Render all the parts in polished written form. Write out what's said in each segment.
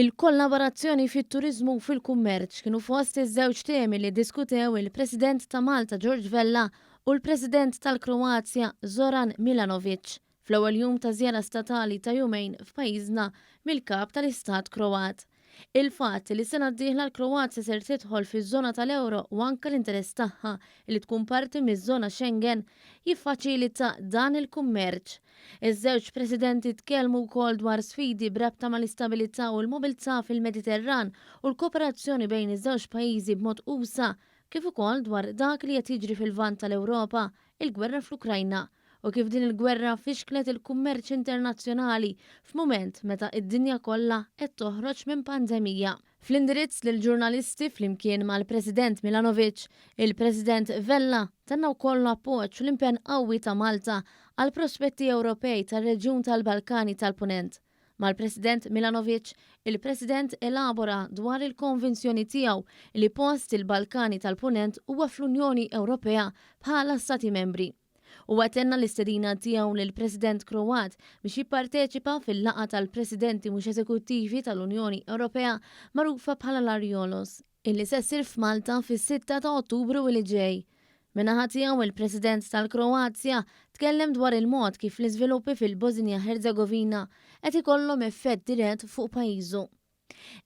Il-kollaborazzjoni fit-turiżmu u fil-kummerċ kienu fost iż-żewġ temi li ddiskutew il-President ta' Malta George Vella u l-President tal-Kroazja Zoran Milanovic fl-ewwel jum ta' żjara statali ta' jumejn f'pajjiżna mill-Kap tal-Istat Kroat. Il-fatt li s-sena d-dieħla l-Kroazja ser tidħol fiż-żona tal-ewro u anke l-interess tagħha li tkun parti miż-żona Schengen jiffaċilita dan il-kummerċ. Iż-żewġ Presidenti tkellmu wkoll dwar sfidi b'rabta mal-istabilità u l-mobilità fil-Mediterran u l-kooperazzjoni bejn iż-żewġ pajjiżi b'mod usa' kif ukoll dwar dak li qed jiġri fil-Lvant tal-Ewropa, il-gwerra fl-Ukrajna u kif din il-gwerra fixklet il-kummerċ internazzjonali f'mument meta d-dinja kollha qed toħroġ minn pandemija. Fl-indirizz lill-ġurnalisti flimkien mal-President Milanovic, il-President Vella tenna wkoll l-appoġġ u l-impenn qawwi ta' Malta għall-prospetti Ewropej tar-reġjun tal-Balkani tal-Punent. Mal-President Milanovic, il-President elabora dwar il-konvinzjoni tiegħu li post il-Balkani tal-Punent huwa fl-Unjoni Ewropea bħala Stati Membri. Huwa tenna l-istedina tiegħu lill-President Kroat biex jipparteċipa fil-laqgħa tal-Presidenti mhux eżekuttivi tal-Unjoni Ewropea magħrufa bħala l-Arjolos, illi se ssir f'Malta fis-sitta ta' Ottubru li ġej. Min-naħa tiegħu, il-President tal-Kroazja tkellem dwar il-mod kif l-iżviluppi fil-Bożnija-Ħerzegovina qed ikollhom effett dirett fuq pajjiżu.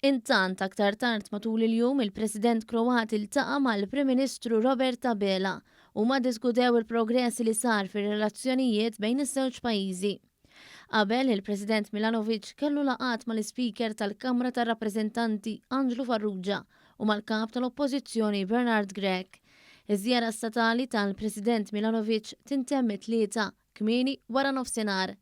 Intant, aktar tard matul il-jum, il-President Kroat iltaqa' mal-Prim Ministru Robert Abela. Huma ddiskutew il-progress li sar fir-relazzjonijiet bejn iż-żewġ pajjiżi. Qabel, il-President Milanovic kellu laqgħat mal-Ispeaker tal-Kamra tar-Rappreżentanti Anġlu Farrugia u mal-Kap tal-Oppożizzjoni Bernard Grech. Iż-żjara statali tal-President Milanovic tintemm it-Tlieta, kmieni waranofsinhar.